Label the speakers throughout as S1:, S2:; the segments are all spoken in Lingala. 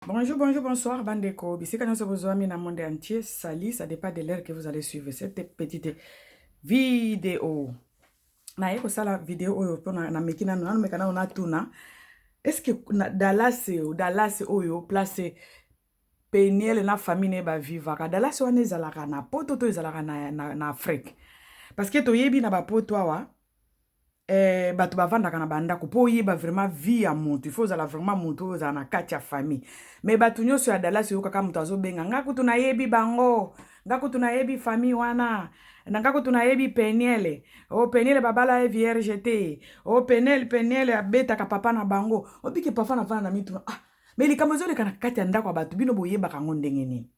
S1: Bonjour, bonjour, bonsoir, bandeko. Bisika nyonso bozwami na monde entier. Salut, ça dépend de l'heure que vous allez suivre cette petite vidéo. Naye kosala vidéo oyo mpo nameki nanu nameka nanu natuna est-ce que na Dallas, Dallas oyo place Peniel na famille na ye bavivaka, Dallas wana ezalaka na Poto to ezalaka na Afrique? Parce que toyebi na bapoto awa, bato bavandaka na bandako. Mpo oyeba vraiment vie ya moto, il faut ozala vraiment moto oyo ozala na kati ya famille. Mais bato nyonso ya Dallas, oyokaka moto azobenga: "Nga kutu nayebi bango, nga kutu nayebi famille wana, na nga kutu nayebi Peniele. O Peniele babala ye vierge te. O Peniele, Peniele abetaka papa na bango." Obike parfois navanda na mituna: "Ah, mais likambo ezoleka na kati ya ndako ya bato, bino boyebaka yango ndenge nini?"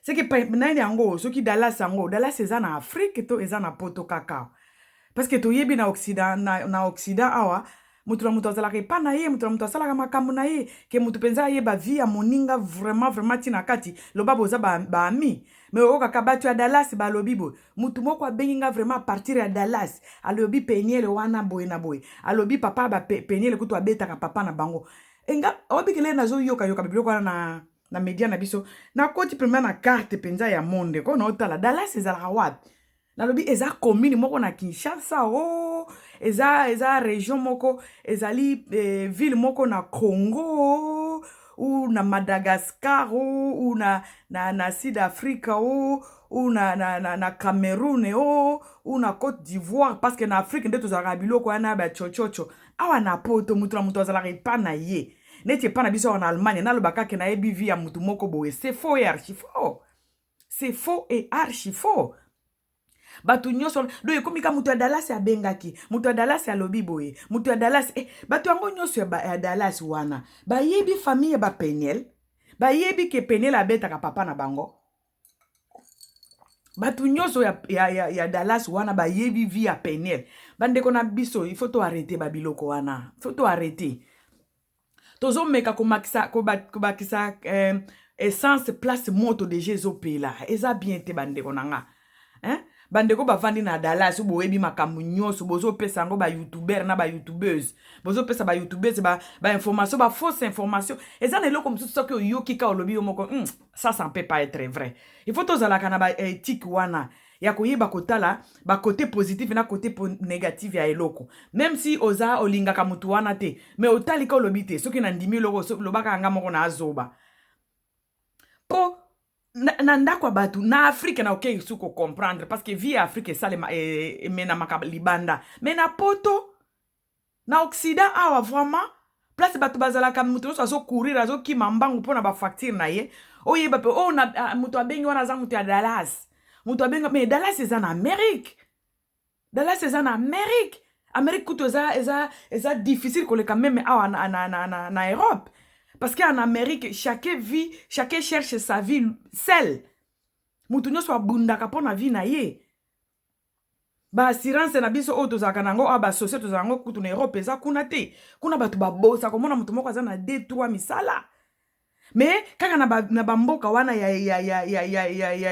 S1: Seke nani yango, soki Dallas yango, Dallas eza na Afrique to eza na Poto kaka? Parce que toyebi na Occident, na Occident awa, moto na moto azalaka epa na ye, moto na moto asalaka makambo na ye, ke moto mpenza ayeba vie ya moninga vraiment vraiment ntina kati, loba boza baami. Mais oyokaka bato ya Dallas balobi boye. Motu moko abengi nga vraiment à partir ya Dallas, alobi Peniele wana boye na boye, alobi papa ba Peniele kutu abetaka papa na bango. Enga obikele nazoyokayoka biloko wana na media na biso. Nakoti vraiment na carte mpenza ya monde ko naotala Dallas ezalaka wapi. Nalobi eza commune moko na Kinshasa, o eza région moko, ezali ville moko na Congo ou na Madagascar ou na Sud Afrique ou na Cameroun ou na Côte d'Ivoire? Parce que na Afrique nde tozalaka biloko wana bachochocho. Awa na Poto, moto na moto azalaka epa na ye. Neti epa na biso awa na Allemagne, naloba kaka nayebi vie ya motu moko boye, c'est faux et archi faux, c'est faux et archi faux. Bato nyonso do ekomi ka moto ya Dallas abengaki, moto ya Dallas alobi boye, moto ya Dallas, bato yango nyonso ya Dallas wana bayebi famille ya baPeniel, bayebi ke Peniel abetaka papa na bango. Bato nyonso ya Dallas wana bayebi vie ya Peniel. Bandeko na biso, il faut to arrêter babiloko wana, il faut to arrêter. Tozomeka kobakisa essence place moto déjà ezopela. Eza bien te, bandeko na nga, hein? Bandeko bavandi na Dallas, boyebi makambo nyonso, bozopesa yango bayoutubeur na bayoutubeuse, bozopesa bayoutubeuse bainformation, ba bafausse information. Eza na eloko mosusu, soki oyoki ka olobi yo moko: Ça ne peut pas être vrai." Il faut tozalaka na baéthique wana ya koyeba kotala bakote positif na côté négatif ya eloko. Même si oza olingaka motu wana te, mais otali ka olobi te: "Soki nandimi eloko, lobaka yanga moko na azoba." Mpo na ndako ya bato na Afrique, na okei su kocomprendre, parce que vie ya Afrique esalema emenamaka libanda. Mais na Poto, na Occident awa, vraiment place bato bazalaka, moto nyonso azocourir, azokima mbangu mpo na bafacture na ye. Oyeba mpe oyo moto abengi wana aza moto ya Dallas, moto abengi. Mais Dallas eza na Amérique, Dallas eza na Amérique. Amérique kutu eza difficile koleka même awa na Europe, parce qu'en Amérique, chacun vit, chacun cherche sa vie seul. Moto nyonso abundaka mpo na vie na ye. Baassurance na biso oyo tozalaka nango awa, basocial tozalaka yango kutu na Europe, eza kuna te. Kuna bato babosa komona moto moko aza na 2 3 misala. Mais kaka na bamboka wana ya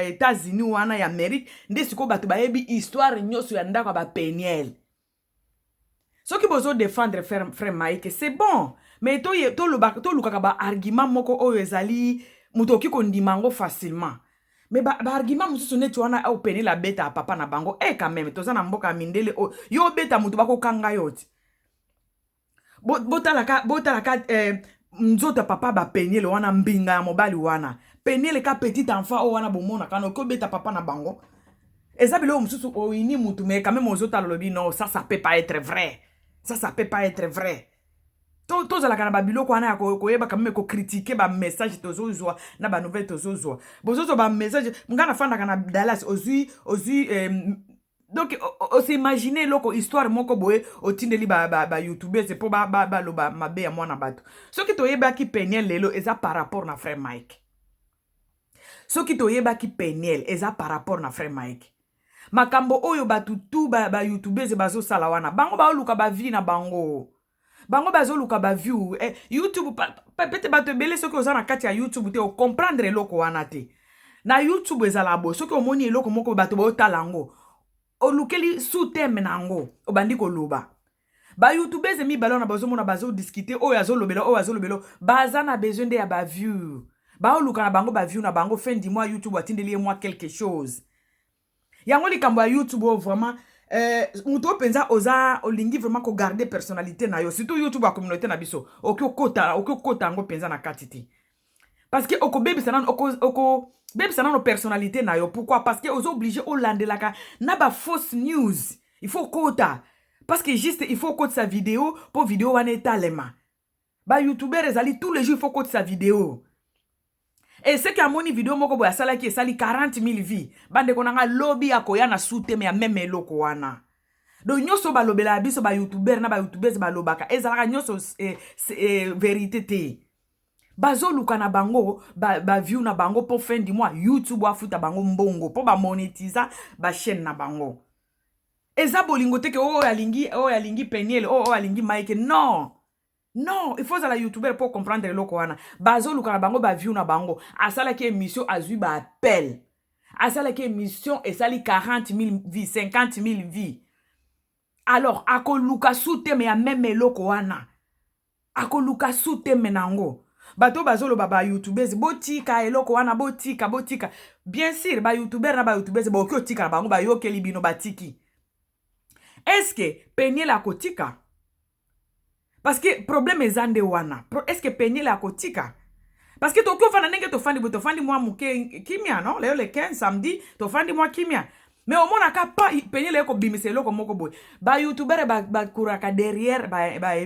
S1: États-Unis wana, ya Amérique, nde sikoyo bato bayebi histoire nyonso ya ndako ya baPeniel. Soki bozodéfendre frère Mike, c'est bon, mais tolukaka baargument moko oyo ezali moto okoki kondima yango facilement. Mais baargument mosusu neti wana oyo Peniel abeta ya papa na bango, quand même toza na mboka ya mindele oyo yo obeta moto, bakokanga yo ti. Botalaka nzoto ya papa baPeniele wana, mbinga ya mobali wana Peniele, ka petit enfant oyo wana bomonaka na okoki obeta papa na bango. Eza biloko mosusu oyini mutu, mais quand même ozotala, olobi: "Non, ça peut pas être vrai, ça peut pas être vrai." Tozalaka na babiloko wana ya koyeba quand même kocritiquer bamessage tozozwa na banouvelle tozozwa. Bozozwa bamessage: "Ngai nafandaka na Dallas." Ozwi donc os'imagine eloko, histoire moko boye, otindeli bayoutubeurs mpo baloba mabe ya mwana bato. Soki toyebaki Peniel lelo, eza par rapport na frère Mike. Soki toyebaki Peniel, eza par rapport na frère Mike. Makambo oyo bato tu bayoutubeurs bazosala wana, bango baoluka bavie na bango, bango bazoluka baview. YouTube pete bato ebele, soki oza na kati ya YouTube te, ocomprendre eloko wana te. Na YouTube ezala boye: soki omoni eloko moko, bato baotala yango, olukeli sous-thème na yango, obandi koloba. Bayoutubeuses mibale wana bazomona, bazodiscuter, oyo azolobela, oyo azolobela, baza na besoin nde ya baview. Baoluka na bango baview na bango. Fin du mois, YouTube atindeli ye mwa quelque chose. Yango likambo ya YouTube oyo vraiment, moto oyo mpenza oza olingi vraiment kogarder personnalité na yo, surtout YouTube ya communauté na biso, okoki okota, okoki okota yango mpenza na kati te, parce que okobebisa nano, okobebisa nano personnalité na yo. Pourquoi? Parce que oza obligé olandelaka na bafausse news. Il faut okota parce que juste il faut okotisa video mpo video wana etalema. Bayoutubeur ezali tous les jours, il faut okotisa video. E seki amoni video moko boye asalaki, esali 40 000 vues, bandeko na nga, lobi akoya na suteme ya même eloko wana. Donc nyonso balobelaka biso, bayoutubeur na bayoutubeuse balobaka, ezalaka nyonso vérité te. Bazoluka na bango baview ba na bango mpo fin du mois YouTube afuta bango mbongo mpo bamonétiser bachaîne na bango. Eza bolingo te ke oyo alingi, oyo alingi Peniel, oyo alingi Mike. Non, non, il faut ozala youtubeur mpo comprendre eloko wana. Bazoluka na bango baview na bango. Asalaki émission, azwi baappel. Asalaki émission, esali 40 000 vues, 50 000 vues. Alors akoluka suteme ya même eloko wana, akoluka suteme na yango. Bato bazoloba, bayoutubeurs, botika eloko wana, botika, botika. Bien sûr, bayoutubeur na bayoutubeurs bokoki otika na bango, bayokeli bino, batiki. Est-ce Peniel akotika? Parce que problème eza nde wana. Est ce que Peniel akotika? Parce que tokoki ofanda ndenge tofandi boye, tofandi mwa moke kimia, non? Lelo le 15, samedi, tofandi mwa kimia, mais omonaka pa Peniel ekobimisa eloko moko boye. Bayoutubeur bakuraka derrière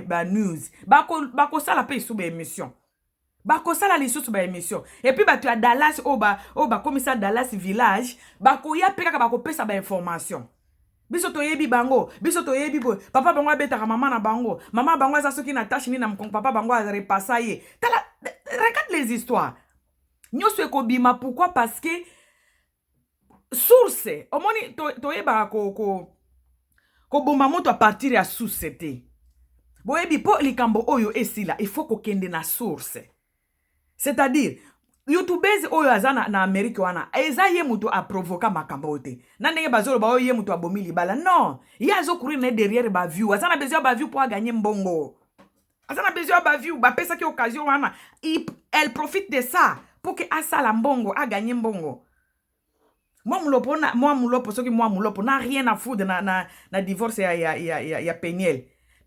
S1: banews, bakosala mpe lisusu baémission, bakosala lisusu baémission. Et puis bato ya Dallas oyo bakomisa Dallas village, bakoya mpe kaka bakopesa bainformation. Biso toyebi bango, biso toyebi boye: papa bango abetaka mama na bango, mama bango aza soki na tache nini na mokongo, papa bango arepasa ye. Tala, regarde les histoires nyonso ekobima. Pourquoi? Parce que source, omoni, toyebaka koboma moto à partir ya source te. Boyebi, mpo likambo oyo esila, il faut kokende na source, c'est-à-dire youtubeuse oyo aza na Amérique wana. Eza ye moto aprovoka makambo oyo te, na ndenge bazoloba oyo ye moto abomi libala. Non, ye azocourir na ye derrière baview. Aza na besoin ya baview mpo agagner mbongo. Aza na besoin ya baview. Bapesaki occasion wana, elle profite de ça pour que asala mbongo, agagner mbongo. Mwa Mulopo na mwa Mulopo, soki mwa Mulopo na rien à foutre na divorce ya Peniel.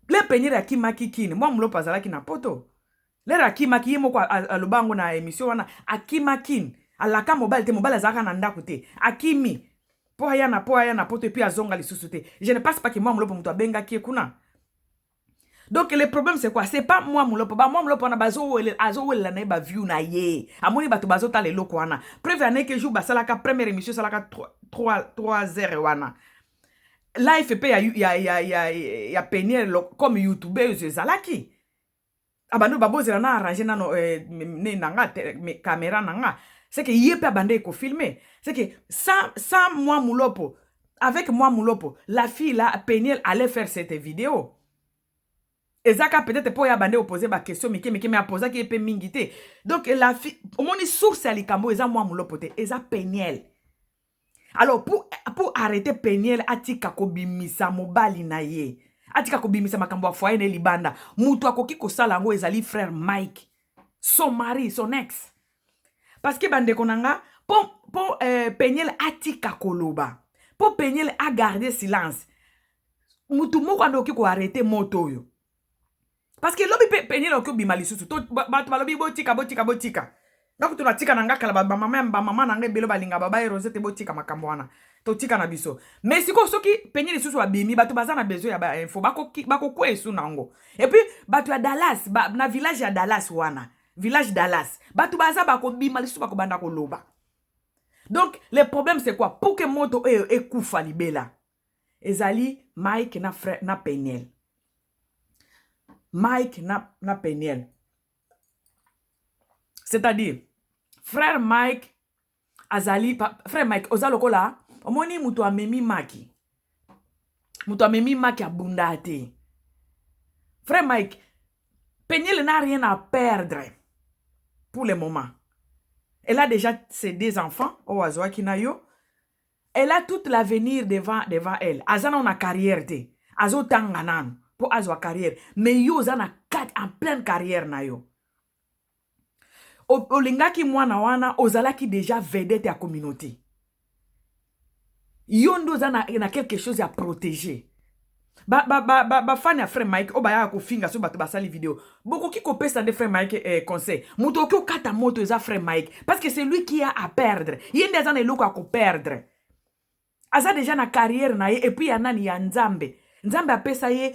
S1: Le Peniel akimaki kini, mwa Mulopo azalaki na Poto. Lere akimaki, ye moko aloba yango na émission wana, akima kini, alaka mobali te, mobali azalaka na ndako te. Akimi mpo aya na Poto, et puis azonga lisusu te. Je ne pense pas que mwa Mulopo moto abengaki ye kuna. Donc le problème, c'est quoi? C'est pas mwa Mulopo. Bamwa Mulopo wana azowelela na ye baview na ye. Amoni bato bazotala eloko wana. Preuve aneke, jour basalaka première émission, esalaka 3 heures wana, live mpe ya Peniel comme youtubeuse ezalaki. Abandi babozela na arrange nano ne na nga caméra na nga. C'est que ye mpe abandi ekofilmer. C'est que sans mwa Mulopo, avec mwa Mulopo, la fille là, Peniel, allait faire cette vidéo. Ezaka peut-être mpo oyo abandi opose baquestion mike mike, mais apozaki ye mpe mingi te. Donc la fille, omoni, source ya likambo eza mwa Mulopo te, eza Peniel. Alors pour arrêter Peniel atika kobimisa mobali na ye, atika kobimisa makambo ya foyer na ye libanda, moto akoki kosala yango ezali frère Mike, son mari, son ex. Parce que bandeko na nga, mpo Peniel atika koloba, mpo Peniel agarde silence, mutu moko anda okoki koarrêter moto oyo. Parce que lobi mpe Peniel okoki obima lisusu. Bato balobi botika, botika, botika. Nga kutu natika na nga kala. Bamama na nga ebele balinga baba erose te. Botika makambo wana, totika na biso. Mais sikoyo, soki Peniel lisusu abimi, bato baza na besoin ya bainfo, bakokweya esu na yango. Et puis bato ya Dallas na village ya Dallas wana, village Dallas, bato baza bakobima lisusu, bakobanda koloba. Donc le problème, c'est quoi? Pour que moto oyo ekufa libela, ezali Mike na frère na Peniel, Mike na Peniel, c'est-à-dire frère Mike azali frère Mike oza lokola, omoni, moto amemi maki, moto amemi maki abunda te. Frère Mike, Peniel n'a rien à perdre pour le moment. Elle a déjà ses deux enfants oyo azwaki na yo. Elle a toute l'avenir devant elle. Aza nano na carrière te, azotanga nano. Mpo azwa carrière, mais yo oza na kati, en pleine carrière na yo. Olingaki mwana wana, ozalaki déjà vedette ya communauté. Yo nde oza na quelque chose ya protéger. Bafani ba ya frère Mike oyo bayaka kofinga, so bato basali video, bokoki kopesa nde frère Mike conseil. Moto okoki okata moto eza frère Mike, parce que c'est lui qui a à perdre. Ye nde aza na eloko ya koperdre. Aza déjà na carrière na ye, et puis ya nani, ya Nzambe. Nzambe apesa ye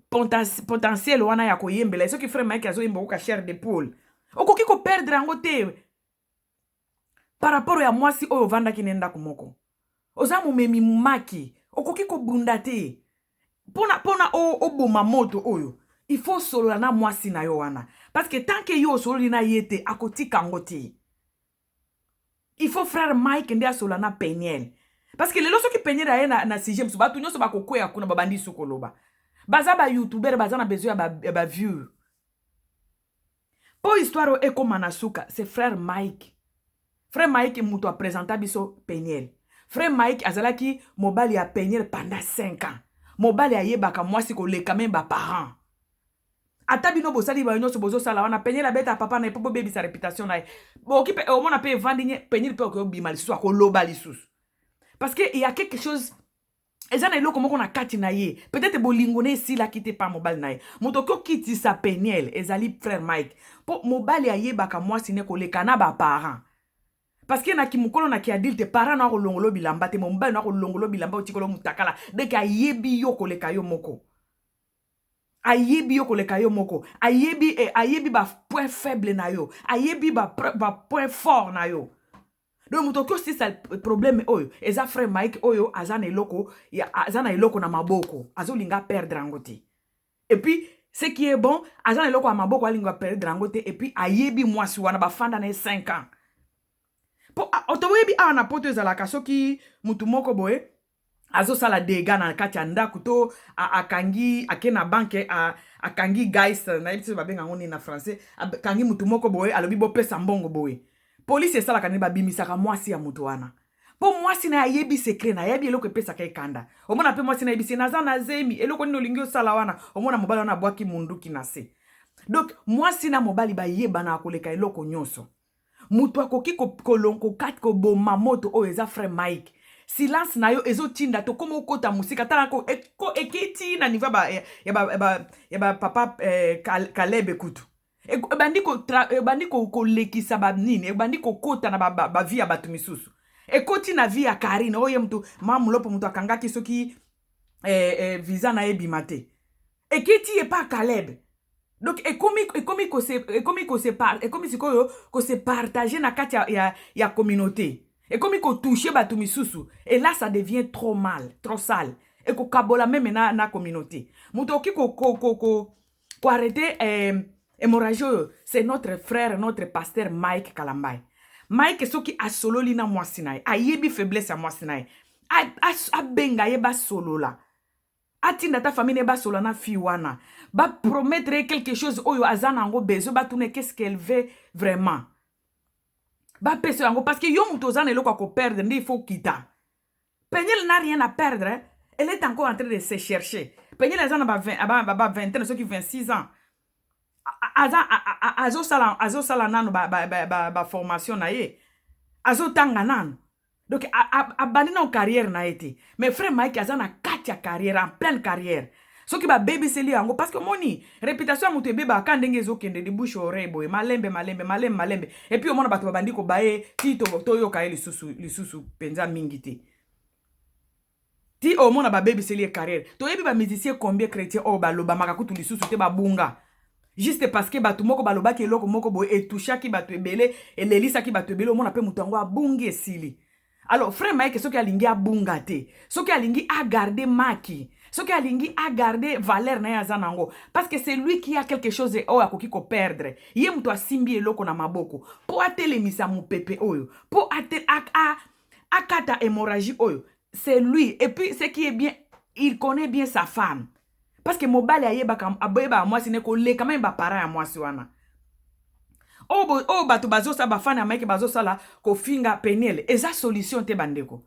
S1: potentiel wana ya koyembela. Soki frère Mike azoyemba, okoka chair de poule. Okoki koperdre yango te par rapport ya mwasi oyo ovandaki ne ndako moko. Oza momemi maki, okoki kobunda te. Mpona oboma moto oyo, il faut osolola na mwasi na yo wana, parce que tant que yo osololi na ye te, akotika yango te. Il faut frère Mike nde asolola na Peniel, parce que lelo soki Peniel aye na sujet mosusu, bato nyonso bakokwea kuna, babandi su koloba. Baza bayoutubeur, baza na besoin ya bavues. Mpo histoire oyo ekóma na suka, c'est frère Mike. Frère Mike moto aprésenta biso Peniel. Frère Mike azalaki mobali ya Peniel pendant 5 ans. Mobali ayebaka mwasi koleka même baparent. Ata bino bosali bayo nyonso bozosala wana, Peniel abeta papa na ye mpo bobebisa réputation na ye. Boki mpe omona mpe evandi nye, Peniel mpe okobima lisusu, akoloba lisusu, parce que y a quelque chose, eza na eloko moko na kati na ye. Peut-être bolingo na esilaki te pa mobali na ye. Moto oki okitisa Peniel ezali frère Mike, mpo mobali ayebaka mwasi ne koleka na baparent, parce que na mokolo na ki adulte, parent na akolongola bilamba te, mobali na akolongola bilamba, otikolo mutakala. Donc ayebi yo koleka yo moko, ayebi yo koleka yo moko, ayebi bapoint faible na yo, ayebi bapoint fort na yo. Donc moto oki osisa problème oyo eza frère Mike oyo aza na eloko, aza na eloko na maboko, azolinga perdre yango te. Et puis ce qui est bon, aza na eloko ya maboko, alinga perdre yango te. Et puis ayebi mwasi wana, bafanda na ye 5 ans. Mpo toboyebi awa na Poto, ezalaka soki mutu moko boye azosala dégâts na kati ya ndako to akangi, ake na banque, akangi gage, nayebi te babenga yango nini na français, akangi mutu moko boye, alobi bopesa mbongo boye, polisi esalaka nini? Babimisaka mwasi ya moto wana, mpo mwasi na ye ayebi secret na ayebi eloko epesaka ekanda. Omona mpe mwasi na yebisi: "Naza na zemi, eloko nini olingi osala wana?" Omona mobali wana abwaki munduki na se. Donc mwasi na mobali bayebana koleka eloko nyonso. Moto akoki koboma moto oyo eza frère Mike. Silence na yo ezotinda tokóma okota mosika. Tala, ekiti na niveau ya bapapa Kalebe kutu ebandi kolekisa banini, ebandi kokota na bavie ya bato misusu, ekoti na vie ya Karine oyo ye motu ma Mulopo, moto akangaki soki visa na ye ebima te, ekiti epa Kaleb. Donc ekomi sikoyo kose partager na kati ya communauté, ekomi kotouche bato misusu, et là ça devient trop mal, trop sale. Ekokabola même na communauté. Moto okoki koarrêter hémorragie oyo, c'est notre frère, notre pasteur Mike Kalambai. Mike soki asololi na mwasi na ye, ayebi faiblesse ya mwasi na ye, abenga ye, basolola, atinda ata famille na ye basolola na fille wana, bapromettre ye quelque chose oyo aza na yango besoin, batuna qu'est-ce qu'elle veut vraiment, bapesa yango, parce que yo moto oza na eloko ya koperdre nde il faut kita. Peniel n'a rien à perdre, hein? Elle est encore en train de se chercher. Peniel aza na ba vingtaine, soki 26 ans, aza azosala nano baformation na ye, azotanga nano. Donc abandi nano carrière na ye te. Mais frère Mike aza na kati ya carrière, en pleine carrière. Soki babebiseli yango, parce que omoni réputation ya moto ebebaka ndenge ezokende de bouche oreille boye, malembe malembe, malembe malembe, et puis omona bato babandi kobaye ti toyoka ye lisusu mpenza mingi te, ti omona babebiseli ye carrière. Toyebi bamusicien combien chrétien oyo balobamaka kutu lisusu te, babunga juste parce que bato moko balobaki eloko moko boye, etouchaki bato ebele, elelisaki bato ebele. Omona mpe moto yango abungi, esili. Alors frère Mike soki alingi abunga te, soki alingi agarde maki, soki alingi agarde valeur na ye aza nango, parce que c'est lui qui a quelque chose oyo akoki koperdre. Ye moto asimbi eloko na maboko mpo atelemisa mopepe oyo, mpo akata hémorragie oyo, c'est lui. Et puis ce qui est bien, il connaît bien sa femme, parce que mobali ayebaka, ayebaka mwasi ne koleka même baparent ya mwasi wana. Oyo bato bazosala, bafani ya Mike bazosala, kofinga Peniel eza solution te, bandeko.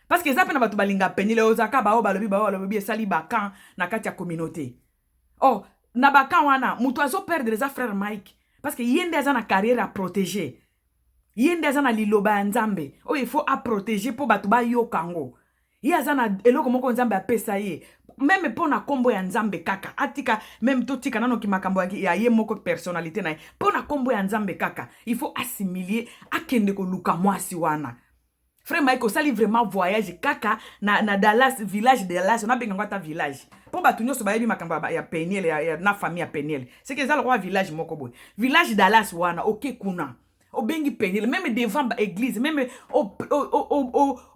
S1: Parce que eza mpe na bato balinga Peniele. Ozalaka bao balobi, bao balobi, esali bacamp na kati ya communauté. Or na bacamp wana, moto azoperdre eza frère Mike, parce que ye nde aza na carrière ya protéger, ye nde aza na liloba ya Nzambe oyo il faut aprotéger mpo bato bayoka yango. Ye aza na eloko moko Nzambe apesa ye, même mpo na nkombo ya Nzambe kaka. Atika même, totika nanoki makambo ya ye moko, personnalité na ye. Mpo na nkombo ya Nzambe kaka, il faut as'humilier, akende koluka mwasi wana. Frère Mike, osali vraiment voyage kaka na Dallas, village Dallas, nabenga yango ata village mpo bato nyonso bayebi makambo ya Peniel, na famille ya Peniel. Seke eza lokola village moko boye, village Dallas wana. Oke kuna, obengi Peniel même devant église, même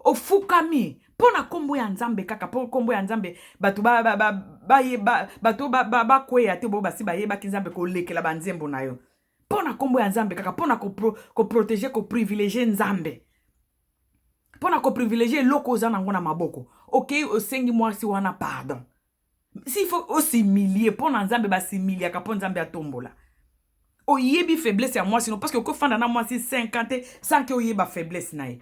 S1: ofukami mpo na nkombo ya Nzambe kaka, mpo nkombo ya Nzambe, bato bato bakweya te, bo basi bayebaki Nzambe kolekela banzembo na yo. Mpo na nkombo ya Nzambe kaka, mpo na koprotéger, koprivilégier Nzambe, mpo na koprivilégier eloko oza nango na maboko, okei osengi mwasi wana pardon. S'il faut os'humilier mpo na Nzambe, bas'humiliaka mpo Nzambe atombola. Oyebi faiblesse ya mwasi no, parce que okofanda na mwasi 5 ans te sans que oyeba faiblesse na ye.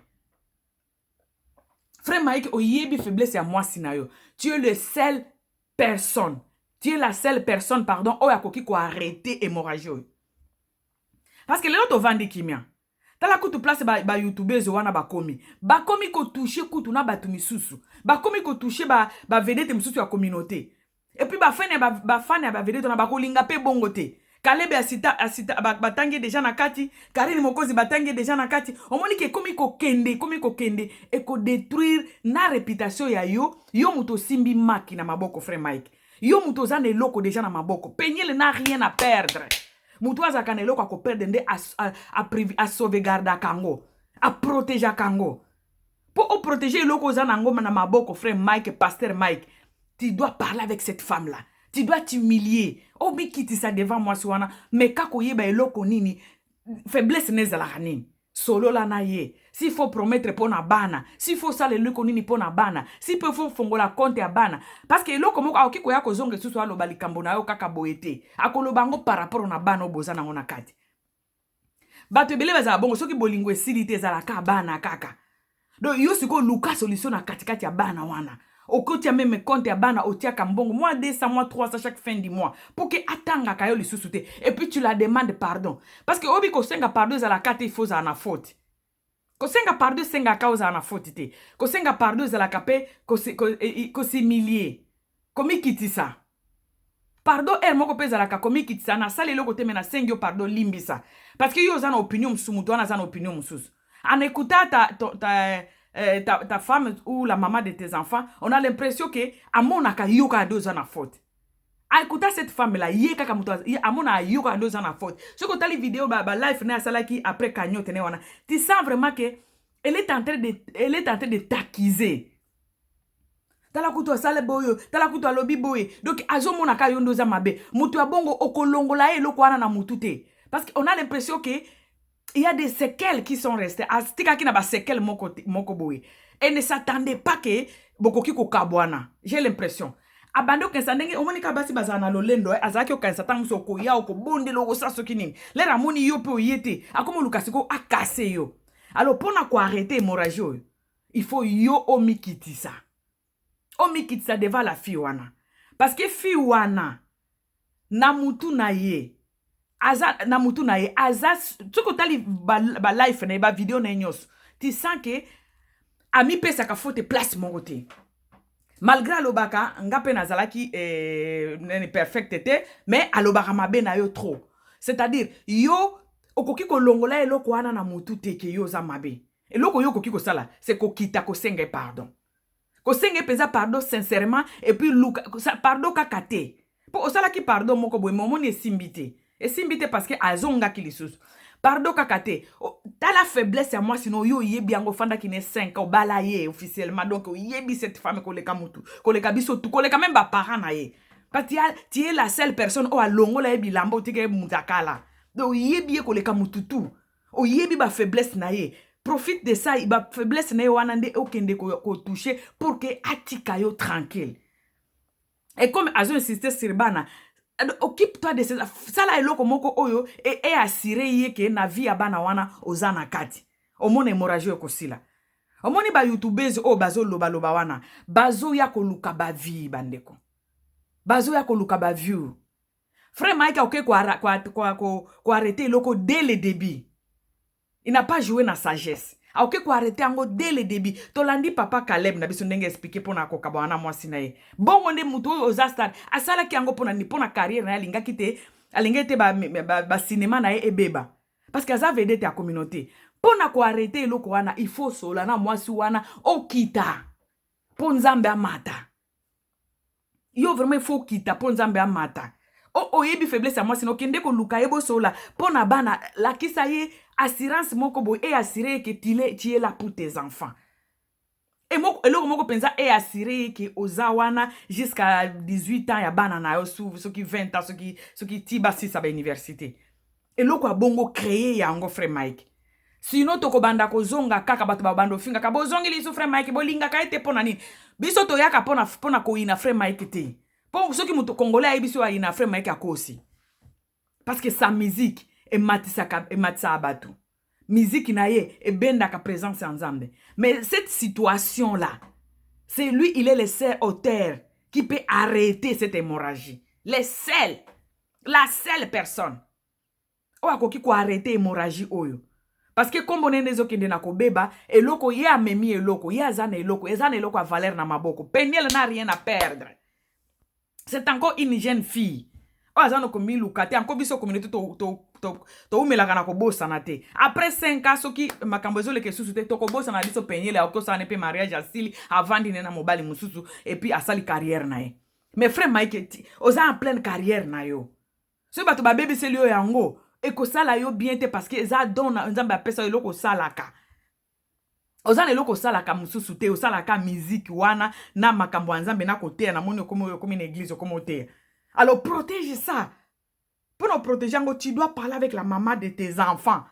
S1: Frère Mike, oyebi faiblesse ya mwasi na yo. Tu es le seul personne, tu es la seule personne, pardon, oyo akoki koarrêter hémorragie oyo, parce que lelo tovandi kimia. Tala kutu place bayoutubeurs ba wana bakomi kotoucher kutu na bato misusu, bakomi kotoucher bavedette ba misusu ya communauté. Et puis bafans ya bafans ya bavedette wana bakolinga mpe bongo te. Kalebe asita, asita, batangi déjà na kati, Karine Mokonzi batangi déjà na kati. Omoni ke ekomi kokende, ekomi kokende, ekodétruire na réputation ya yo. Yo moto osimbi maki na maboko, frère Mike, yo moto oza na eloko déjà na maboko. Peniele n'a rien à perdre. Moto azalaka na eloko akoperdre nde asauvegardaka yango, aprotégeaka yango. Mpo oprotéger eloko oza na yango na maboko, frère Mike, pasteur Mike, tu dois parler avec cette femme là tu dois t'humilier, omikitisa devant mwasi wana. Mais kaka oyeba eloko nini, faiblesse na ezalaka nini, solola na ye. S'il faut promettre mpo na bana, s'il faut osala eloko nini mpo na bana, si mpe faut fongola compte ya bana, parce que eloko moko akoki koya kozonga lisusu aloba likambo na yo kaka boye te. Akoloba yango par rapport na bana oyo boza nango na kati. Bato ebele bazala bongo, soki bolingo esili te, ezalaka bana kaka. Donc yo sikoyo luka solution na katikati ya bana wana. Okotia même compte ya bana, otiaka mbongo mwa 200, mwa 300 chaque fin du mois pour que atangaka yo lisusu te. Et puis tu la demande pardon, parce que oyebi, kosenga pardon ezalaka te il faut ozala na faute. Kosenga pardon esengaka ozala na faute te. Kosenga pardon ezalaka mpe kos'humilier, komikitisa. Pardon ere moko mpe ezalaka komikitisa. Nasala eloko te, mais nasengi yo pardon, limbisa, parce que yo oza na opinion mosusu, moto wana aza na opinion mosusu. En écoutant ta femme ou la maman de tes enfants, on a l'impression que amonaka yo kaka nde oza na faute. Écouta cette femme là, ye kaka moto amonaka yo kaka nde oza na faute. Soki otali video ba live ne asalaki après cagnotte ne wana, tu sens vraiment que elle est en train de t'accuser. Tala kutu asala boye, tala kutu alobi boye. Donc azomonaka yo nde oza mabe. Moto ya bongo, okolongola ye eloko wana na mutu te, parce que on a l'impression que il y a des séquelles qui sont restées. Atikaki na baséquelles moko, moko boye et ne s'attendait pas que bokoki kokabwana. J'ai l'impression abandi okanisa ndenge omoni kaka basi bazala na lolendo. Azalaki okanisa ntango mosu okoya, okobondela, okosala soki nini. Lere amoni yo mpe oye te, akomi oluka sikoyo akase yo. Alors mpona koarrêter hémorragie oyo, il faut yo omikitisa, omikitisa devant la fille wana, parce que fille wana na mutu na ye, aza na mutu na ye, aza, soki otali balive na ye, bavideo na ye nyonso, tu sens que amipesaka faute place moko te. Malgré alobaka nga mpe nazalaki nani perfect te, mais alobaka mabe na yo trop. C'est-à-dire yo okoki kolongola eloko wana na mutu te ke yo oza mabe. Eloko yo okoki kosala, c'est kokita kosenga pardon, kosenga mpenza pardon sincèrement. Et puis luka pardon kaka te, mpo osalaki pardon moko boye, mais omoni esimbi te, esimbi te, parce que azongaki lisusu. Pardon kaka te. Tala faiblesse ya mwasi no, yo oyebi yango. Ofandaki ne 5, obala ye officiellement, donc oyebi cette femme koleka mutu, koleka biso tu, koleka même baparent na ye, parce que tu es la seule personne oyo alongola ye bilamba, otika ye mutu akala. Donc oyebi ye koleka mutu tu, oyebi bafaiblesse na ye. Profite de ça, bafaiblesse na ye wana nde okende kotoucher pour que atika yo tranquille. Et comme azo insister sur bana, occupe-toi de sala eloko moko oyo eassurer ye ke na vie ya bana wana oza na kati. Omona hémorragie ekosila. Omoni ba youtubeurs oyo bazolobaloba wana, bazoya koluka ba vues. Bandeko, bazoya koluka ba vues. Frère Mike akoki koarrêter eloko dès le début. Il n'a pas joué na sagesse. Akoki koarrêter yango dès le début. Tolandi papa Caleb na biso ndenge expliquer mpona kokaba wana mwasi na ye. Bongo nde motu oyo oza star asalaki yango mpona nini? Mpona carrière na ye. Alingaki te, alingaki te bacinéma na ye ebeba, parce que aza vedette ya communauté. Mpona koarrêter eloko wana, il faut sola na mwasi wana, okita mpo Nzambe amata yo. Vraiment, il faut okita mpo Nzambe amata. Oyebi faiblesse ya mwasi na, okende koluka ye, bosola mpo na bana. Lakisa ye assurance moko boye eassurer ye ke tu es là pour tes enfants. Eloko moko mpenza eassurer ye ke oza wana jusqu'à 18 ans ya bana na yo, soki 20 ans, soki ti basisa bauniversité. Eloko ya bongo, créer yango, frère Mike. Sinon tokobanda kozonga kaka, bato babanda ofingaka: "Bozongi lisu frère Mike, bolingaka ye te." Mpo na nini biso toyaka mpona koyina frère Mike te? Mpo soki moto congolais ayebi so ayina frère Mike, akosi, parce que sa musique ematisaka, ematisaka bato. Musique na ye ebendaka présence ya Nzambe. Mais cette situation là, c'est lui, il est le seul auteur qui peut arrêter cette hémorragie, le seul, la seule personne oyo akoki koarrêter hémorragie oyo, parce que nkombo nene ezokende na kobeba. Eloko ye amemi, eloko ye aza na eloko, eza na eloko ya valeur na maboko. Peniel n'a rien à perdre. C'est encore une jeune fille oyo aza na komiluka te. Anko biso communauté toumelaka na kobosana te. Après 5 ans, soki makambo ezoleka lisusu te, tokobosana biso. Peniel akoki osala ne mpe mariage, asili, avandi ne na mobali mosusu et puis asali carrière na ye. Mais frère Mike, oza en pleine carrière na yo. Soki bato babebiseli yo yango, ekosala yo bien te, parce que eza don Nzambe apesa yo. Eloko osalaka, oza na eloko osalaka mosusu te. Osalaka miziki wana na makambo ya Nzambe na koteya. Namoni okomi oyo, okomi na église, okomi oteya. Alors protège ça. Mpona oprotéger yango, tu dois parler avec la maman de tes enfants.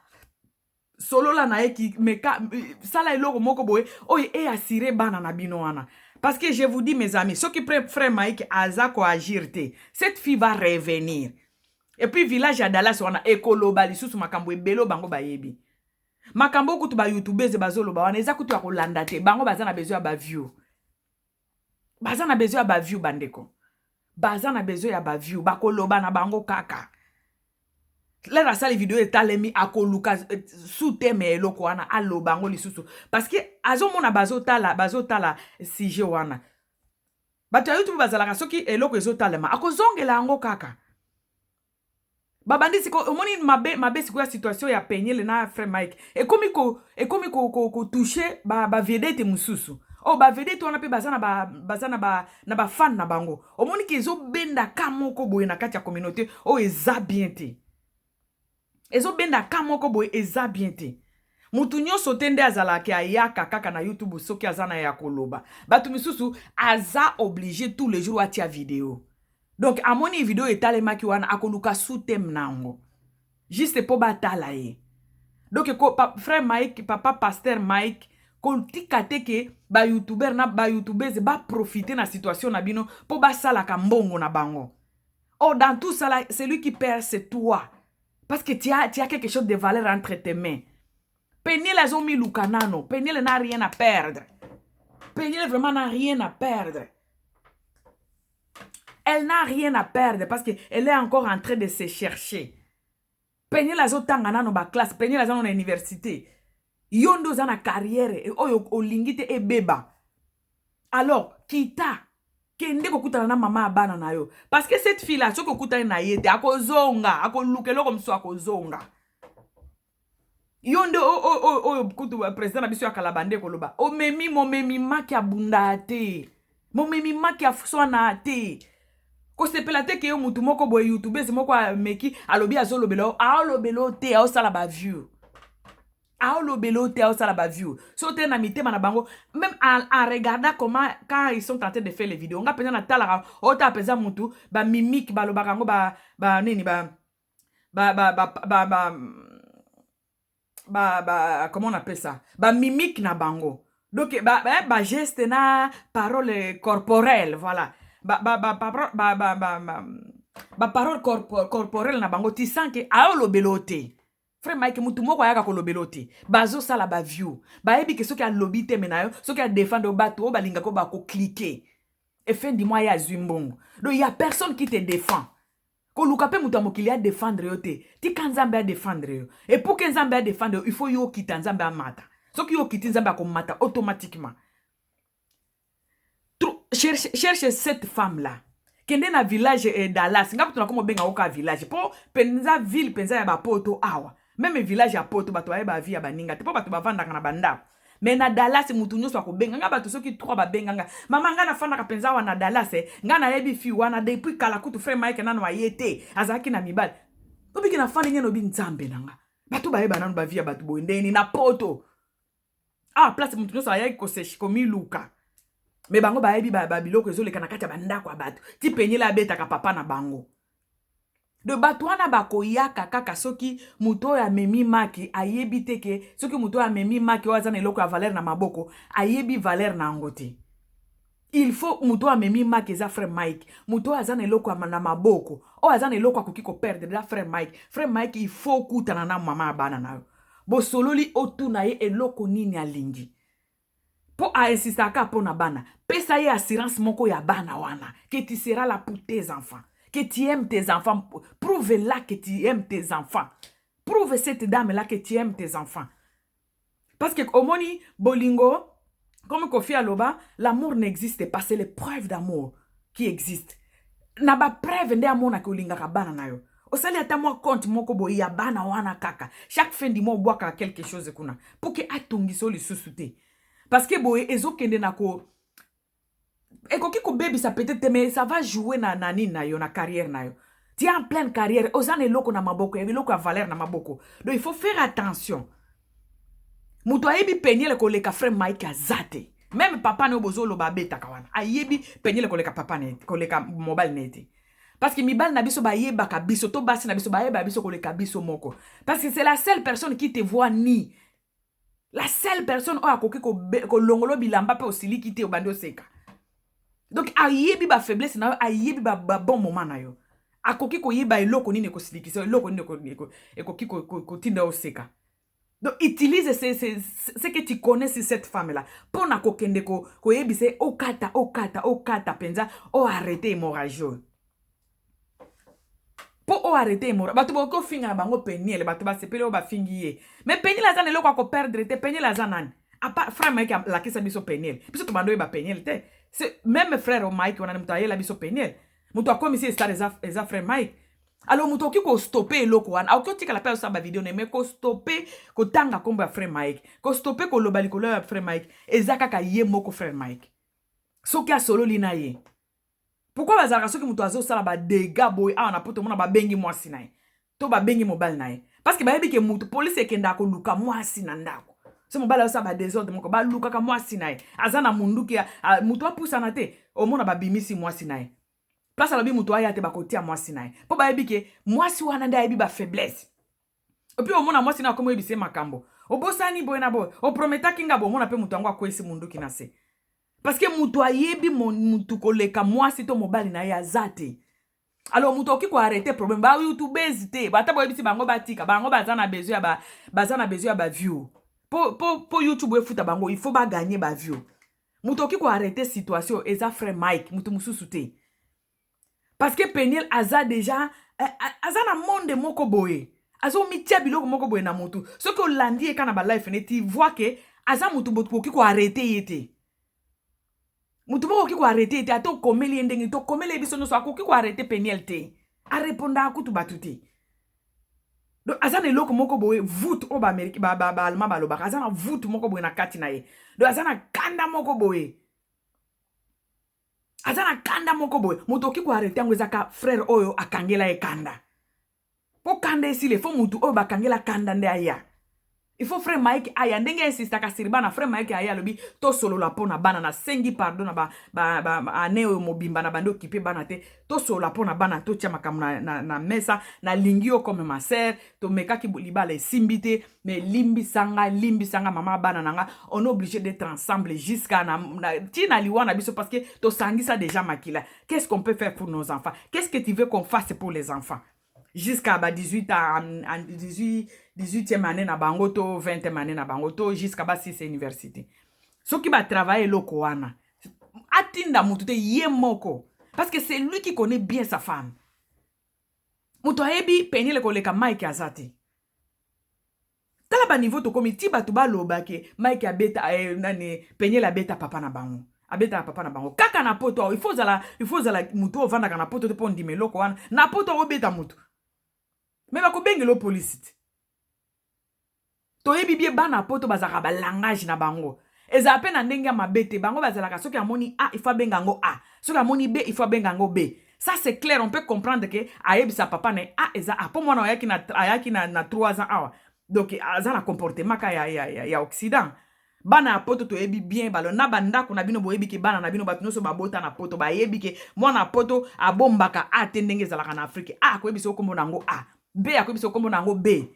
S1: Solola na ye, meka sala eloko moko boye oyo eassurer bana na bino wana. Parce que je vous dis, mes amis, soki frère Mike aza koagir te, cette fille va revenir. Et puis village ya Dallas wana ekoloba lisusu makambo ebele. Bango bayebi makambo kutu. Bayoutubeurs bazoloba wana eza kutu ya kolanda te. Bango baza na besoin ya bavues, baza na besoin ya bavues. Bandeko, baza na besoin ya bavues. Bakoloba na bango kaka. Lere asali video etalemi, akoluka sous-thème eloko wana, aloba yango lisusu, parce que azomona bazotala, bazotala sujet wana. Bato ya YouTube bazalaka, soki eloko ezotalema, akozongela yango kaka. Babandi sikoyo, omoni mabe mabe sikoyo ya situation ya Peniele na frère Mike ekomi ko ekomi kotoucher bavedette mosusu. Oyo bavedette wana mpe baza na ba, baza na ba, na bafans na bango. Omoni ke ezobenda ka moko boye na kati ya communauté oyo eza bien te. Ezobenda ka moko boye, eza bien te. Mutu nyonso te nde azalaka ayaka kaka na YouTube soki aza na ya koloba. Bato misusu aza obligé tous les jours atia video. Donc amoni video etalemaki wana, akoluka sous-thème na yango juste mpo batala ye. Donc frère Mike, papa pasteur Mike, kotika te ke bayoutubeur na bayoutubeuses baprofiter na situation na bino mpo basalaka mbongo na bango. Oh, dans tout ça là, celui qui perd, c'est toi, parce que tu as quelque chose de valeur entre tes mains. Peniel azomiluka nano. Peniel n'a rien à perdre. Peniel vraiment n'a rien à perdre. Elle n'a rien à perdre parce que elle est encore en train de se chercher. Peniel azotanga nano baclasse. Peniel aza nano na université. Yo nde oza na carrière oyo olingi te ebeba. Alors kita, kende kokutana na mama ya bana na yo, parce que cette fille là, soki okutani na ye te, akozonga, akoluka eloko mosusu, akozonga. Yo nde oyo kutu président na biso ya kala bande koloba: "Omemi momemi maki abunda te, momemi maki aswana te." Kosepela te ke yo mutu moko boye, youtubeuse moko ameki, alobi, azolobela yo. Aolobela yo te, aosala bavues. Aolobela yo te, aosala bavues. So te na mitema na bango, même en regardant comment, quand ils sont en train de faire les vidéos, nga mpenza natalaka, otala mpenza mutu bamimique, balobaka yango ba nini, ba comment on appelle ça, bamimique na bango. Donc bageste na parole corporelle, voilà, baparole corporelle na bango, tu sens ke aolobela yo te. Frère Mike, mutu moko ayaka kolobela te. Bazosala baview, bayebi ke soki alobi teme na yo, soki adéfendre bato oyo balingaka, bakocliquer et fin du mois ye azwi mbongo. Donc y a personne qui te défend. Koluka mpe moto ya mokili adéfendre yo te. Tika Nzambe adéfendre yo. Et pour que Nzambe adéfendre yo, il faut yo okita, Nzambe amata. Soki yo okiti, Nzambe akomata automatiquement. Cherche, cherche cette femme là kende na village Dallas. Nga kutu nakoma obenga oka village, mpo mpenza ville mpenza ya bapoto awa, même village ya poto, bato bayeba vie ya baninga te, mpo bato bavandaka na bandako. Mais na Dallas, mutu nyonso akobenga nga. Bato soki 3 babenga nga: "Mama, nga nafandaka mpenza awa na Dallas, nga nayebi fi wana depuis kala kutu frère Mike nano aye te, azalaki na mibali." Obiki nafandi nge, nobi: "Nzambe na nga, bato bayeba nano bavie ya bato boye ndeni na poto?" Ah, place mutu nyonso ayaki komiluka, mais bango bayebi babiloko ezoleka na kati ya bandako ya bato. Ti Peniel abetaka papa na bango. De bato wana bakoyaka kaka soki moto oyo amemi maki ayebi te ke soki moto oyo amemi maki oyo aza na eloko ya valeur na maboko, ayebi valeur na yango te. Il faut moto oyo amemi maki eza frère Mike. Moto oyo aza na eloko na maboko, oyo aza na eloko akoki koperdre, eza frère Mike. Frère Mike, il faut okutana na mama ya bana na yo, bosololi, otuna ye eloko nini alingi, mpo ainsistaka mpo na bana. Pesa ye assurance moko ya bana wana, que tu seras là pour tes enfants, que tu aimes tes enfants. Prouve là que tu aimes tes enfants. Prouve cette dame là que tu aimes tes enfants, parce que omoni bolingo, comme Kofi aloba, l'amour n'existe pas, c'est les preuves d'amour qui existent. Na bapreuve nde amonaka olingaka bana na yo. Osali ata mwa compte moko boye ya bana wana, kaka chaque fin du mois obwakaka quelque chose kuna pour ke atongisa yo lisusu te, parce que boye ezokende na ko ekoki kobebisa peut-être, mais ça va jouer na nini na yo, na carrière na yo. Tu es en pleine carrière, oza na eloko na maboko, ya eloko ya valeur na maboko. Donc il faut faire attention. Moto ayebi Peniele koleka frère Mike aza te. Même papa na yo bozoloba abetaka wana, ayebi Peniele koleka papa na ye, koleka mobali na ye te, parce que mibali na biso bayebaka biso to basi na biso bayebaka biso koleka biso moko, parce que c'est la seule personne qui te voit ni la seule personne oyo akoki kolongola bilamba mpe osiliki te, obandi oseka. Donc ayebi bafaiblesse na yo, ayebi babon moment na yo, akoki koyeba eloko nini ekosilikisa, eloko nini ekoki kotinda oseka. Donc utilise ce que tu connais sur cette femme là mpo na kokende koyebisa ye: okata, okata, okata mpenza, oarrêter hémorragie oyo, mpo oarrêter hémorragie. Bato bokoki ofinga na bango Peniele, bato basepeli oyo bafingi ye, mais Peniele aza na eloko ya koperdre te. Peniele aza nani? Apa frère Mike alakisa biso Peniele, biso tobanda oyeba Peniele te. Même frère Mike wana, moto ayela biso Peniele, moto akomisi star eza frère Mike. Alors moto okoki kostopper eloko wana, akoki otikala mpe azosala bavideo na ye, mais kostopper kotanga nkombo ya frère Mike, kostopper koloba likolo ya frère Mike, eza kaka ye moko frère Mike soki asololi na ye. Pourquoi bazalaka soki moto azosala badégâts boye awa na poto, omona babengi mwasi na ye to babengi mobali na ye? Parce que bayebi ke motu, polisi ekendaka koluka mwasi na ndako. So mobali azosala badésordre moko, balukaka mwasi na ye, aza na munduki, moto apusana te. Omona babimisi mwasi na ye, place alobi moto aya te, bakotia mwasi na ye, mpo bayebi ke mwasi wana nde ayebi bafaiblesse. Et puis omona mwasi na akomi oyebisa ye makambo: "Obosani boye na boye, oprometaki nga boye." Omona mpe moto yango akweyisi munduki na se, parce que moto ayebi motu koleka mwasi to mobali na ye aza te. Alors moto akoki koarrêter problème bayoutubeuses te. Ata boyebisi bango batika, bango baza na besoin ya baza na besoin ya baview po YouTube efuta bango, il faut bagagner baview. Moto akoki koarrêter situation eza frère Mike, moto mosusu te, parce que Peniel aza déjà aza na monde moko boye, azomitia biloko moko boye na motu. Soki olandi ye ka na balive neti vois ke aza motu bokoki koarrêter ye te. Motu moko okoki koarrêter ye te. Ata okomeli ye ndenge tokomeli ye biso nyonso, akoki koarrêter Peniel te. Arépondaka kutu bato te. Donc aza na eloko moko boye, voûte oyo baallemand ba balobaka, aza na voûte moko boye na kati na ye. Donc aza na kanda moko boye, aza na kanda moko boye. Moto okoki koarrêter yango ezaka frère oyo akangela ye kanda. Mpo kanda esila, il faut motu oyo bakangela kanda nde aya. Il faut frère Mike aya, ndenge insistaka sur bana. Frère Mike aya, alobi: "Tosolola mpo na bana, nasengi pardon na ba, ba, ba, ane oyo mobimba na bandi okipe bana te. Tosolola mpo na bana, totia makambo na mesa. Nalingi yo comme ma sœur. Tomekaki libala, esimbi te, mais limbisanga, limbisanga, mama bana na nga. On est obligé d'être ensemble jusqu'à na ntina liwa na biso, parce que tosangisa déjà makila. Qu'est-ce qu'on peut faire pour nos enfants? Qu'est-ce que tu veux qu'on fasse pour les enfants?" Jusqu'à ba 18 ans, 18, 18e année na bango to 20e année na bango to jusqu'à ba 6 université. Soki batravaille eloko wana, atinda motu te, ye moko, parce que c'est lui qui connaît bien sa femme. Moto ayebi Peniele koleka Mike aza te. Tala baniveau tokomi ti bato baloba ke Mike abeta nani, Peniele abeta papa na bango, abetaka papa na bango kaka na Poto awa. Il faut ozala motu oyo ovandaka na Poto te mpo ondima eloko wana. Na Poto awa, obeta motu, me bakobengela polisi te. Toyebi bie bana Poto bazalaka, balangage na bango ezala mpe na ndenge ya mabe te. Bango bazalaka, soki amoni A, il faut abenga yango A, soki amoni B, il faut abenga yango B. Ça, c'est clair, on peut comprendre ke ayebisa papa na ye A eza A, mpo mwana ayaki na 3 ans awa, donc aza na comportement ka ya Occident. Bana ya Poto, toyebi bien balo na bandako na bino. Boyebi ke bana na bino, bato nyonso babota na Poto bayebi ke mwana ya Poto abombaka A te ndenge ezalaka na Afrique. A, akoyebisa okombo na yango A, B, akoyebisa okombo na yango B.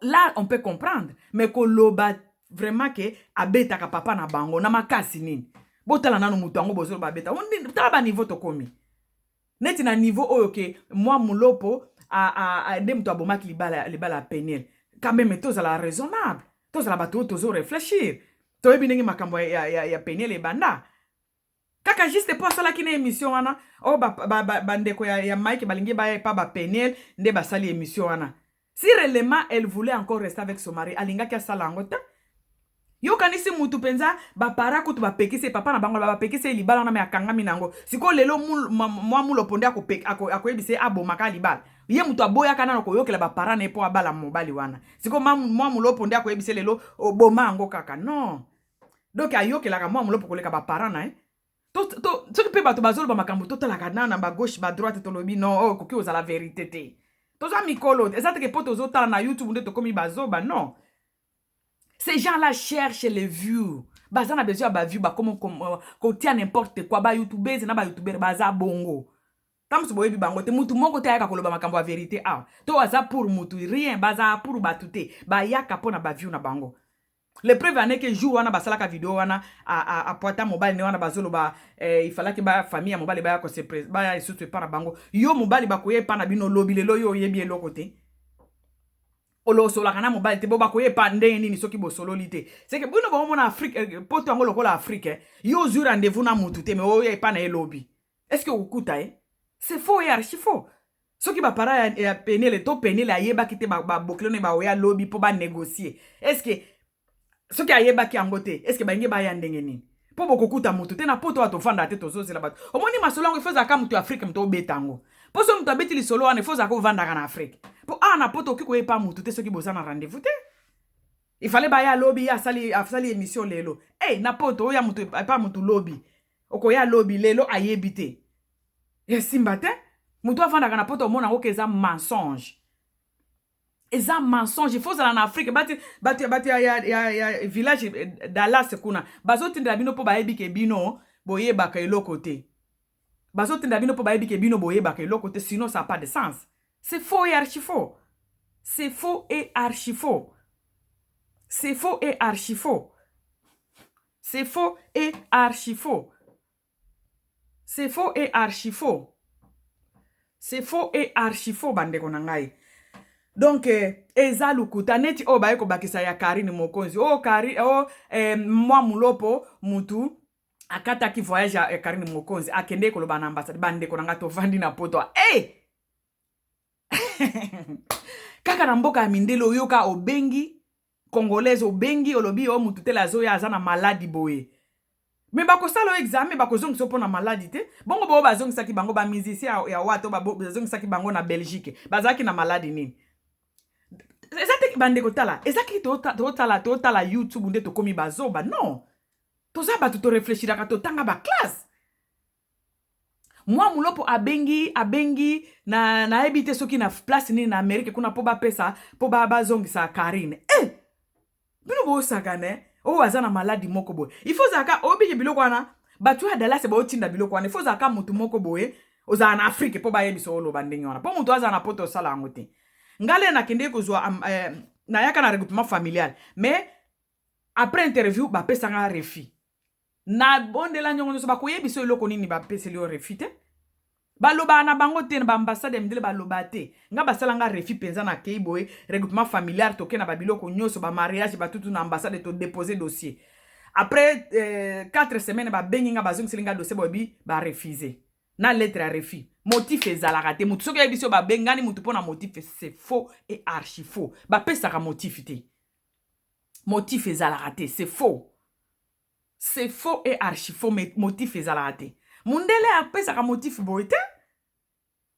S1: Là, on peut comprendre, mais koloba vraiment ke abetaka papa na bango na makasi nini? Botala nano moto yango bozoloba abeta. Tala baniveau tokomi, neti na niveau oyo ke mwa Mulopo nde moto abomaki libala ya Peniel. Quand même, tozala raisonnable, tozala bato oyo tozo réfléchir. Toyebi ndenge makambo ya Peniel ebanda kaka juste mpo asalaki na émission wana oyo bandeko ya Mike balingi baya epa baPeniel nde basali émission wana. Si réellement elle voulait encore rester avec son mari, alingaki asala yango te. Yokanisi mutu mpenza, bapara kutu bapekisi ye, papa na bango bapekisi ye libala wana, me akangami na yango. Sikoyo lelo mwa Mulopo nde akoyebisa ye abomaka libala. Ye moto aboyaka nano koyokela bapara na ye mpo abala mobali wana. Sikoyo mwa Mulopo nde akoyebisa ye lelo oboma yango kaka? Non. Donc ayokelaka mwa Mulopo koleka bapara na ye. Soki mpe bato bazoloba makambo, totalaka na bagauche, badroite, tolobi non, oyo ekoki kozala vérité te. Toza mikolo, eza teke mpo tozotala na YouTube nde tokomi bazoba. Non, ces gens-là cherchent les vues, baza na besoin ya bavue, bakoma kotia n'importe quoi. Bayoutubese na bayoutubeur baza bongo. Ntango mosusu boyebi bango te. Mutu moko te ayaka koloba makambo ya vérité awa to aza pour mutu rien. Baza pour bato te, bayaka mpo na bavue na bango. Le preuve aneke jour wana basalaka video wana, apwata mobali nde wana bazoloba ifalaki bafamille ya mobali baya baya lisusu epa na bango. Yo mobali, bakoya epa na bino lobi. Lelo yo oyebi eloko te, olosolaka na mobali te. Bo bakoya epa ndenge nini soki bosololi te? Seke bino bomona Afrique, Poto yango lokola Afrique. Yo ozwi rendez-vous na mutu te, me oyo epa na ye lobi, est ce que okokuta ye? C'est faux et archi faux. Soki bapara ya Peniele to Peniele ayebaki te babokilo ne baoya lobi mpo banégocier, est ce que soki ayebaki yango te, est ce que balingi baya ndenge nini mpo bokokuta motu te na Poto? Awa tovandaka te, tozozela bato. Omoni masolo yango, ifo ezalaka motu ya Afrique moto obeta yango, mpo soki moto abeti lisolo wana, ifo ozalaka ovandaka na Afrique, mpo awa na Poto okoki koyepa motu te soki boza na rendez-vous te. Ifale baya lobi, ye asali émission lelo. Hey, na Poto oya motu epa motu lobi, okoya lobi, lelo ayebi te, esimba te. Motu avandaka na Poto omona yango ke eza mensonge, eza mensonge. Il faut ozala na Afrique. Bato ya village Dallas kuna bazotindela bino mpo bayebi ke bino boyebaka eloko te. Bazotindela bino mpo bayebi ke bino boyebaka eloko te. Sinon, ça a pas de sens. C'est faux et archi faux, c'est faux et archi faux, c'est faux et archi faux, c'est faux et archi faux, c'est faux et archi faux, c'est faux et archi faux. Bandeko na ngai, donc eza lukuta. Neti oyo baye kobakisa ya Karine Mokonzi, oyo Kari oyo mwa Mulopo mutu akataki voyage ya Karine Mokonzi, akende koloba na ambassade. Bandeko na ngai, tovandi na Poto, hey! Kaka na mboka ya mindele, oyoka obengi Congolaise, obengi, olobi oyo mutu tele azoya, aza na maladi boye, me bakosala oyo examen, bakozongisa mpo na maladi te. Bongo boyo bazongisaki bango, bamusicien ya wato, bazongisaki bango na Belgique, bazalaki na maladi nini? Eza te, bandeko. Tala, eza kiki totala YouTube nde tokomi bazoba? Non, toza bato toréfléchiraka, totanga baclasse. Mwa Mulopo abengi na nayebi te soki na place nini na Amerike kuna mpo bapesa mpo bazongisa Karine. Bino bosakane, oyo aza na maladi moko boye, il faut ozalaka oyebiki biloko wana. Bato ya Dallas baotinda biloko wana, il faut ozalaka motu moko boye, ozala na Afrique mpo bayebisa oloba ndenge wana, mpo moto azala na Poto osala yango te. Ngai le nakendeki kozwa nayaka na regroupement familial, mais après interview bapesanga refus. Nabondela nyongo nyonso, bakoyebisa eloko nini bapeseli yo refus te. Balobaka na bango te na baambassade ya mindele, baloba te. Nga basala nga refus mpenza. Nakei boye, regroupement familial, toke na babiloko nyonso, bamariage, batutu na ambassade, todépose dossier. Après 4 semaines, babengi nga, bazongiseli nga dossier, boyebi, barefuse na lettre ya refus. Motif ezalaka te. Motu soki oyebi so babengani motu mpo na motif, c'est faux et archi faux. Bapesaka motif te, motif ezalaka te. C'est faux, c'est faux et archi faux. Motif ezalaka te. Mundele apesaka motif boye te,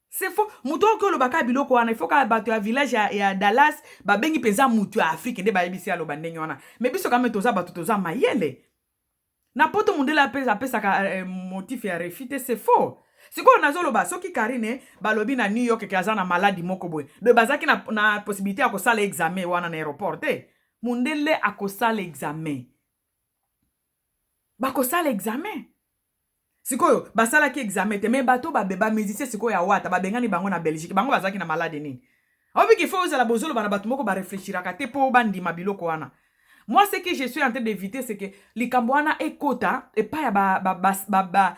S1: c'est faux. Moto oyo olobaka biloko wana, il faut kaka bato ya village ya Dallas babengi mpenza motu ya Afrique nde bayebisi aloba ndenge wana. Mais biso kame toza bato, toza mayele na Poto. Mundele apesaka motif ya refus te, c'est faux. Sikoyo nazoloba, soki Karine balobi na New York ke aza na maladi moko boye, donc bazalaki na possibilité ya kosala examen wana na aéroport te. Mundele akosala examen, bakosala examen. Sikoyo basalaki examen te, mais bato bamusicien sikoyo ya Wata, babengani bango na Belgique, bango bazalaki na maladi nini? Obiki fo ozala bozoloba na bato moko barefléchiraka te mpo bandima biloko wana. Moi, ce que je suis en train d'éviter, c'est que likambo wana ekota epai ya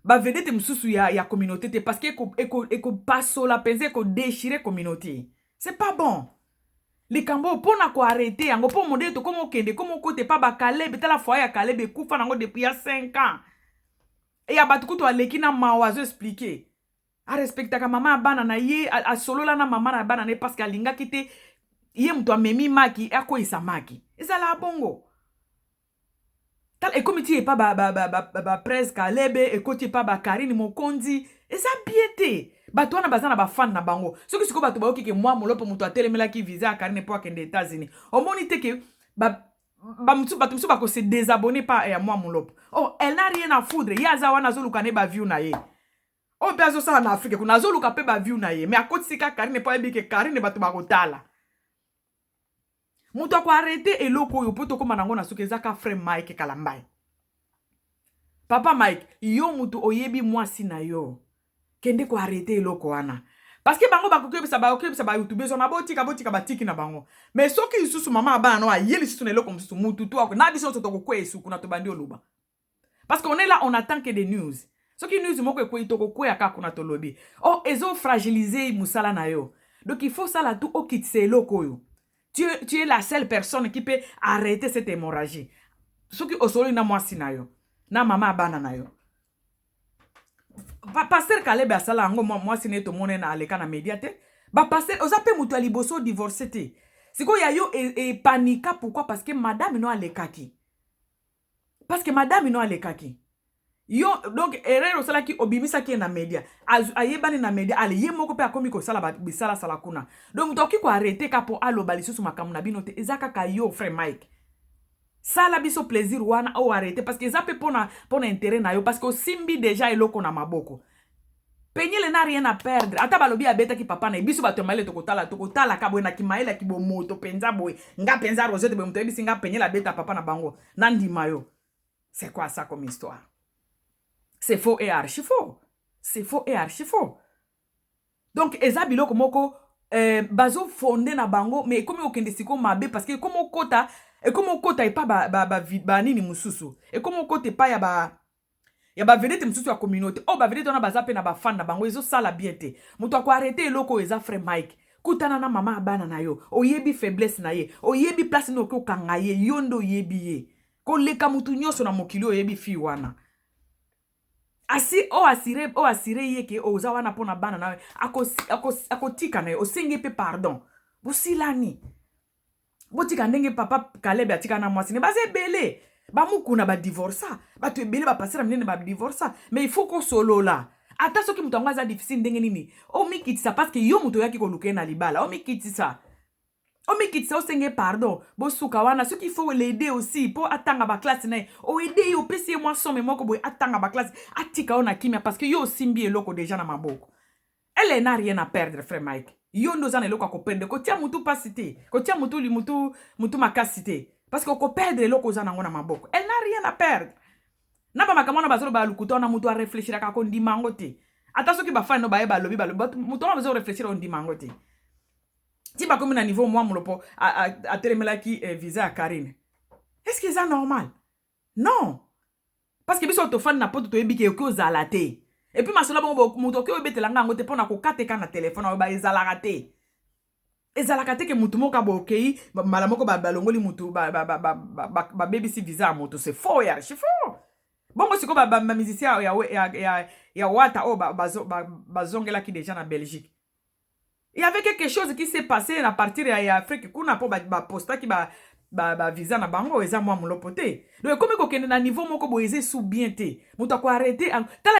S1: bavedete mosusu ya communauté te, parce que ekopasola mpenza, ekodéchirer communauté. C'est pas bon. Likambo oyo, mpo na koarrêter yango, mpo modele tokóma okende, kóma okota epa bakalebe. Tala foyer ya Kalebe, ekufa nango depuis ya 5 ans. Eya bato kutu aleki na mawa, azoexpliquer, arespectaka mama ya bana na ye, asolola na mama na bana na ye, parce que alingaki te ye moto amemi maki akweyisa maki. Ezala bongo. Tala, ekomi ti epa baprese Kalebe, ekoti epa bakarine Mokonzi. Eza bien te. Bato wana baza na bafane na bango. Soki sikoyo bato bayoki ke mwa Molopo moto atelemelaki visa ya Karine mpo akende États-Unis, omoni te ke bato mosusu bakose désabonner pa ya mwa Molopo? Oh, elle n'a rien à foutre. Ye aza wana, azoluka ne baview na ye. Oyo mpe azosala na Afrique kuna, azoluka mpe baview na ye, mais akotisi ka Karine mpo ayebi ke Karine bato bakotala. Moto akoarrêter eloko oyo mpo tokóma nango na suki, eza ka frère Mike Kalambai. Papa Mike, yo motu oyebi mwasi na yo, kende koarrêter eloko wana, parce que bango bakoki oyebisa bayoutubeurs wana: "Botika, botika." Batiki na bango. Mais soki lisusu mama ya bana no aye lisusu na eloko mosusu, mutu to na biso nyonso tokokweya esuku na tobandi oloba, parce qu'on est là, on attend que des news. Soki news moko ekwei, tokokweya kaka kuna, tolobi. Oh, ezofragiliser mosala na yo. Donc il faut sala tout okitisa eloko oyo. Tu es la seule personne qui peut arrêter cette hémorragie. Soki osololi na mwasi na yo, na mama ya bana na yo. Pasteur Kalebe asala yango, mwasi na ye tomona na aleka na media te. Bapasteur, oza mpe moto ya liboso divorce te. Sikoyo ya yo epanika pourquoi? Parce que madame no alekaki, parce que madame no alekaki yo. Donc erreur osalaki, obimisaki ye na media, ayebani na media. Ale, ye moko mpe akomi kosala bisalasala kuna. Donc moto akoki koarrêter ka mpo aloba lisusu makambo na bino te, eza kaka yo, frère Mike. Sala biso plaisir wana, oyo arrêter, parce que eza mpe mpona intérêt na yo, parce que osimbi déjà eloko na maboko. Peniele n'a rien à perdre. Ata balobi abetaki papa na ye, biso bato ya mayele tokotala, tokotalaka boye na kimayele ya kibomoto mpenza boye. Nga mpenza Rosette boye, moto oyebisi nga Peniele abeta papa na bango, nandima yo? C'est quoi ça comme histoire? C'est faux et archi faux, c'est faux et archi faux. Donc eza biloko moko bazofonder na bango, mais ekomi kokende sikoyo mabe, parce que ekomi okota epa banini mosusu, ekomi okota epai ya bavedete mosusu ya communauté. Oyo bavedete wana baza mpe na bafane na bango, ezosala bien te. Moto akoarrêter eloko oyo eza frère Mike. Kutana na mama ya bana na yo, oyebi faiblesse na ye, oyebi place nini okoki okanga ye. Yo nde oyebi ye koleka motu nyonso na mokili. Oyebi fille wana asi oassurer ye ke oza wana mpo na bana na yo. Akotika na ye, osengi mpe pardon, bosilani, botika ndenge papa Kalebe atika na mwasi ne. Baza ebele, bamukuna badivorsa, bato ebele bapasera minene badivorsa. Mais il faut kosolola. Ata soki moto yango aza difficile ndenge nini, omikitisa, parce que yo moto oyaki koluka ye na libala. Omikitisa, omikitisa, osenge pardon, bosuka wana. Soki il faut l'aider aussi mpo atanga baclasse na ye, oaider ye, opesi ye mwa somme moko boye, atanga baclasse, atika yo na kimia, parce que yo osimbi eloko déjà na maboko. Elle n'a rien à perdre. Frère Mike, yo nde oza na eloko ya koperdre. Kotia mutu mpasi te, kotia mutu makasi te, parce que okoperdre eloko oza nango na maboko. Elle n'a rien à perdre. Na bamakambo wana bazoloba ya lokuta wana, moto arefléchiraka kondima yango te. Ata soki bafani no baye, balobi, balobi, moto wana bazorefléchir, ondima yango te. Ti bakomi na niveau mwa Molopo atelemelaki visa ya Karine, est ce que eza normal? Non, parce que biso tofandi na Poto, toyebi ke ekoki ozala te. Et puis masolo bongo, moto okoki oyebetela nga yango te mpo na kokateka na telefone oyo. Ezalaka te, ezalaka te ke mutu moko abokei mbala moko balongoli mutu, babebisi visa ya moto. C'est faux, ya archi faux. Bongo sikoyo bamusicien ya Wata oyo bazongelaki déjà na Belgique, il y avait quelque chose qui s'est passé na partir ya Afrique kuna mpo bapostaki bavisa na bango. Eza mwa molopo te. Donc ekomi kokende na niveau moko boye, eza esu bien te. Moto akoarrêter, tala.